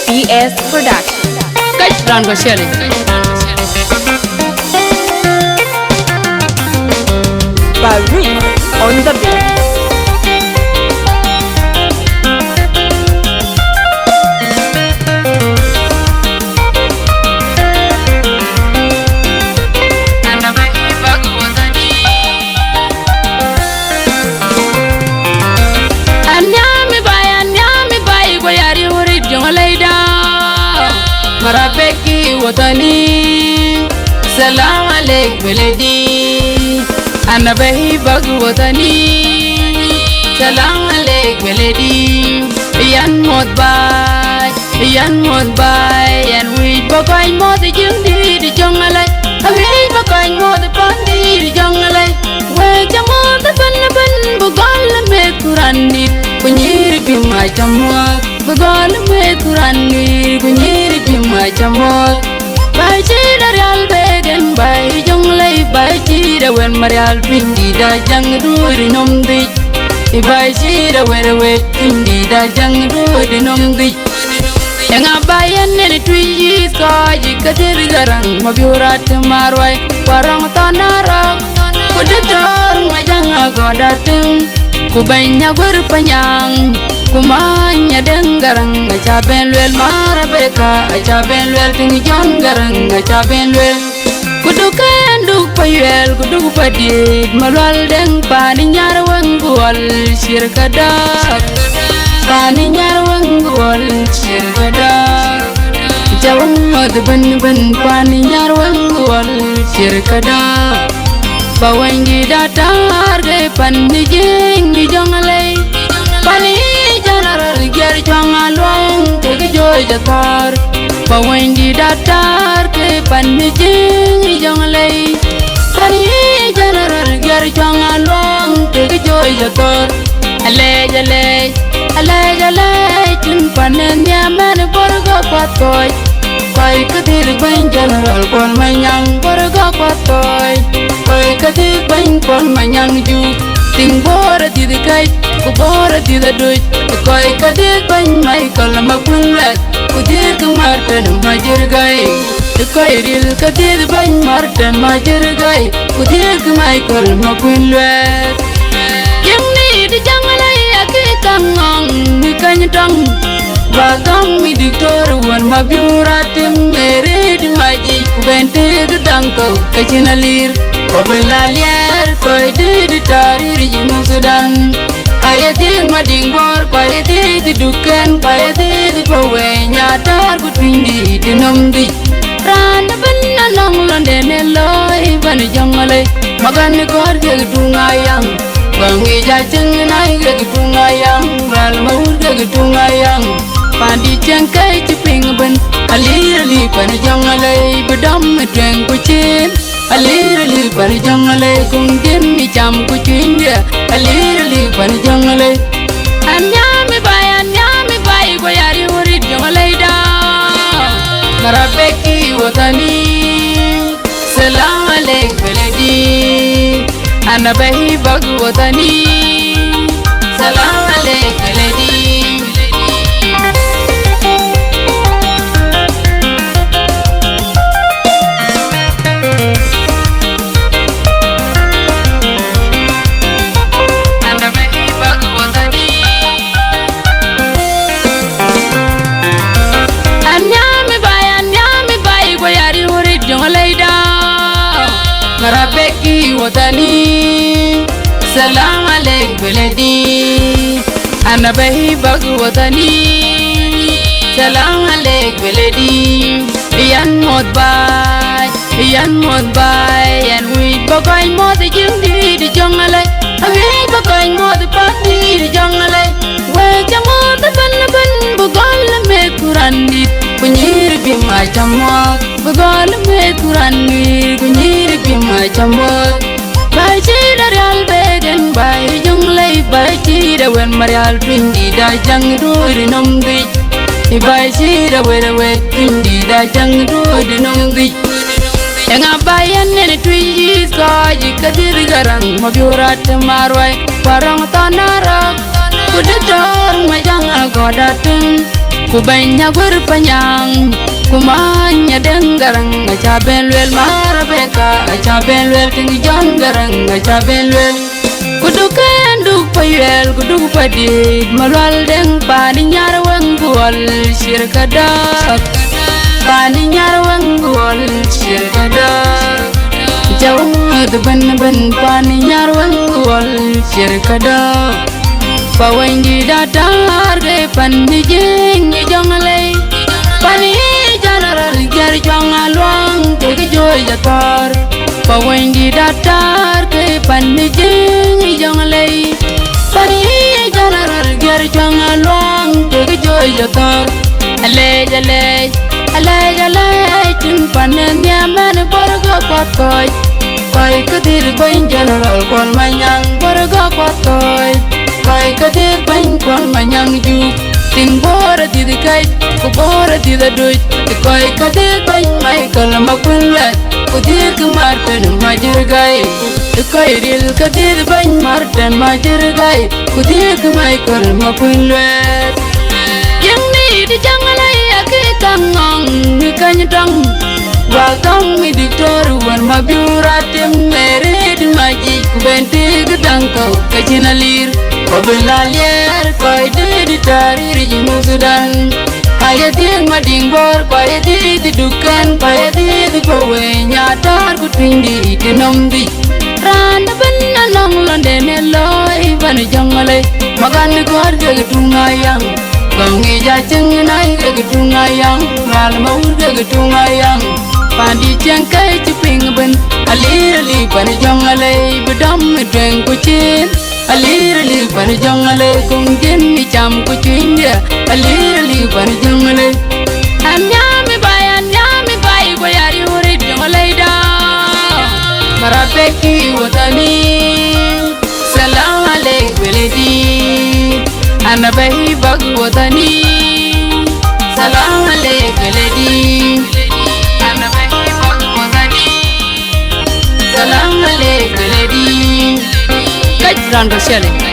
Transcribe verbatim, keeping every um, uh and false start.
E S Production. Kac raan kɔc ciɛlic. Barik on the beat. Anhiam ë baai, anhiam ë baai, ku ya riëu rit jɔŋ lɛ̈ida. Marabeki watani, salam alek beledi. Ana bɛ̈i bäk watani, salam alek beledi. Yan muɔ̈th baai, yan muɔ̈th baai, yan wïc ba kɔc muɔ̈th ë jiëŋdït ë jɔŋ alɛc. Awïc ba kɔc muɔ̈th ë pandït ë jɔŋ alɛc. Wek ca muɔ̈th ëbɛ̈n ëbɛ̈n, bï gɔl ë meth ku randït, ku nyïïr bï mac ca muɔ̈th, bï gɔl ë meth ku randït, ku nyïïr bï mac ca muɔ̈th. Baai cït arial bek en baai jɔŋ lɛ̈i, baai cït awën marial piny dït ajäŋ duööt ë nöm dhïc. Ë baai cït awën awët piny dït ajäŋ duööt ë nöm dhïc. Eŋa ba yen nɛn ë tuc yïth kɔc yic ke dhiëth Garaŋ, Mabiör Atem Aruai, ku Arɔŋ Thɔn Arɔk, ku Diktor Majäŋ Agɔt Atem, ku bɛ̈ny Aguer Panyaŋ, ku many Adeŋ Garaŋ, aca ben lueel Marabeka, aca ben lueel Tiŋ Jɔn Garaŋ, aca ben lueel. Ku duk kɛn duk Payuɛl, ku duk Padiëët, Malual Deŋ, pan ë Nyarweŋ Guɔl, ciër këda. Pan ë Nyarweŋ Guɔl, ciër këda. Ca wëŋ ŋɔ̈th ëbɛ̈n ëbɛ̈n, pan ë Nyarweŋ Guɔl, ciër këda. Ba wënydït Atar ke pan ë Jiëëŋ ë jɔŋ alɛ̈i. Pan ë General Giɛr Cuaŋ Aluaŋ kekë Jɔɔc Athɔ̈r. Ba wënydït Atar ke pan ë Jiëëŋ ë jɔŋ alɛ̈i. Pan ë General Giɛr Cuaŋ Aluaŋ kekë Jɔɔc Athɔ̈r. Alɛc, alɛc, alɛc, alɛc, cïn pan ë nhiam ɛn ë bɔ̈r ke kuath kɔc. Kɔc ke dhiëth bɛ̈ny General Kuɔl Manyaŋ, bɔ̈r ke kuath kɔc. Kɔc ke dhiëth bɛ̈ny Kuɔl Manyaŋ Juk, tiŋ Bor adhiëth kɛc, ku Bor adhiëth aduc. Kɔc ke dhiëth bɛ̈ny Michael Makuën Luɛth, ku dhiëth ke Martin Majir Gai. Kɔc ril ke dhiëth bɛ̈ny Martin Majir Gai, ku dhiëth ke Michael Makuën Luɛth. Tiŋ nïït ë jɔŋ alɛ̈i akï kaŋ ŋɔŋ në kany tɔŋ. Ba gam ë Diktor wën Mabiör Atem ë rëët mac yic, ku ben tëëk daŋ thok ke cïn alir. Ku bï la liɛɛr kɔc dït ë tarir Junub Thudan. Aye dhiëth Madiŋ Bor, ku aye dhiëth Dukɛn, ku aye dhiëth Paweny, Atar ku Tuïcdït ë nöm dhïc. Raan ëbɛ̈n anɔŋ lɔnden ë looi bɛ̈n ë jɔŋ alɛ̈i, makan ë kɔ̈ɔ̈r kek tuŋ ayaŋ. Bä ŋic acïn nai kek tuŋ ayaŋ, bäl ma wut kek tuŋ ayaŋ. Pandït cieŋ ke cï piŋ ëbɛ̈n, alir alir pan ë jɔŋ alɛ̈i, bï dɔm ë tueŋ ku cin. Alir alir pan ë jɔŋ alɛ̈i, kuŋ dhiën ë cam ku cuïndiɛ. Alir alir pan ë jɔŋ alɛ̈i. Anhiam ë baai, anhiam ë baai, ku ya riëu rit jɔŋ alɛ̈ida. Marabeki watani. Salam alek beledi, ana bɛ̈i bäk watani. Salam alek beledi. Ana bɛ̈i bäk watani. Anhiam ë baai, anhiam ë baai, ku ya riëu rit jɔŋ alɛ̈ida. Marabeki watani, salam alek beledi. Ana bɛ̈i bäk watani, salam alek beledi. Yan muɔ̈th baai, yan muɔ̈th baai, yan wïc ba kɔc muɔ̈th ë jiëŋdït ë jɔŋ alɛ̈i. Awïc ba kɔc muɔ̈th ë pandït ë jɔŋ alɛ̈i. Wek ca muɔ̈th ëbɛ̈n ëbɛ̈n, bï gɔl ë meth ku randït, ku nyïïr bï mac ca muɔ̈th. Bï gɔl ë meth ku randït, ku nyïïr bï mac ca muɔ̈th. Baai cït arial bek en baai jɔŋ alɛ̈i, baai cït awën marial piny dït ajäŋ duööt ë nöm dhïc. Ë baai cït awën awët piny dït ajäŋ duööt ë nöm dhïc. Eŋa ba yen nɛn ë tuc yïth kɔc yic ke dhiëth Garaŋ, Mabiör Atem Aruai, ku Arɔŋ Thɔn Arɔk, ku Diktor Majäŋ Agɔt Atem. Ku bɛ̈ny Aguër Panyaŋ, ku many Adëŋ Garaŋ, aca ben lueel, ma Rebeka, aca ben lueel, tiŋ Jɔn Garaŋ, aca ben lueel. Ku duk kën duk Payuɛl, ku duk Padït, Malual Dëŋ, paan ë Nyarweŋ Guɔl, cïr ke dɔ̈k. Paan ë Nyarweŋ Guɔl, cïr ke dɔ̈k. Jɔu muɔ̈th ëbɛ̈n ëbɛ̈n, paan ë Nyarweŋ Guɔl, cïr ke dɔ̈k. Pawënydït Atar ke pan ë Jiëëŋ ë Jɔŋlei, pan ë General Gɛ̈r Cuɔŋ Aluaŋ kekë Juëc Athɔ̈r. Pawënydït Atar ke pan ë Jiëëŋ ë Jɔŋlei, pan ë General Gɛ̈r Cuɔŋ Aluaŋ kekë Juëc Athɔ̈r. Alɛɛc, alɛɛc, alɛɛc, alɛɛc, tïŋ pan ë nhiam ɛn bɔ̈r ke kuath kɔc. Kɔc ke dhil bɛ̈ny General Kuɔl Manyaŋ, bɔ̈r ke kuath kɔc. Kɔc ke dhil bɛ̈ny Kuɔl Manyaŋ Juuk, tiŋ Bor adhith kɛc, ku Bor adhith aduc. Kɔc ke dhil bɛ̈ny Michael Makuën Lueth, ku dhil kë Martin Majir Gai. Kɔc ril ke dhil bɛ̈ny Martin Majir Gai, ku dhil kë Michael Makuën Lueth. Tiŋ nïït Jɔŋlei akë kaŋ ŋɔŋ në kany tɔŋ. Wa gam mi diktor wën ma biu ratim merit majic ku ben tik daŋ kɔ̈u ke cïn alir. Wa bï la liɛɛr kɔc dït tarir Junub Thudan. Ka ye dhiëëth Madiŋ Bor, ka ye dhiëëth Dukɛn, ka ye dhiëëth Pawëny Atar ku Tuïnydït ë nɔm dhïc. Raan ëbɛ̈n anɔŋ lɔnden ë looi bɛ̈n Jɔŋlei, makan gɔ̈ɔ̈r kekë tuŋ ayaŋ. Gɔŋ ë ja cïŋ nai kekë tuŋ ayaŋ, mal ma wur kekë tuŋ ayaŋ. Pandït cieŋ ke cï piŋ ëbɛ̈n, alir, alir pan Jɔŋlei bï dɔm ë tueŋ ku cin. Alir, alir pan Jɔŋlei kuŋ jin ë cam ku cuïndiɛ. Alir, alir pan Jɔŋlei. An nyam ë bai, an nyam ë bai, ku ya riu rit Jɔŋlei da. Marabeki watani. Salam alek beledi, ana bahibak watani. Salam alek beledi, ana bahibak watani. Salam alek beledi. Kaj rando shele.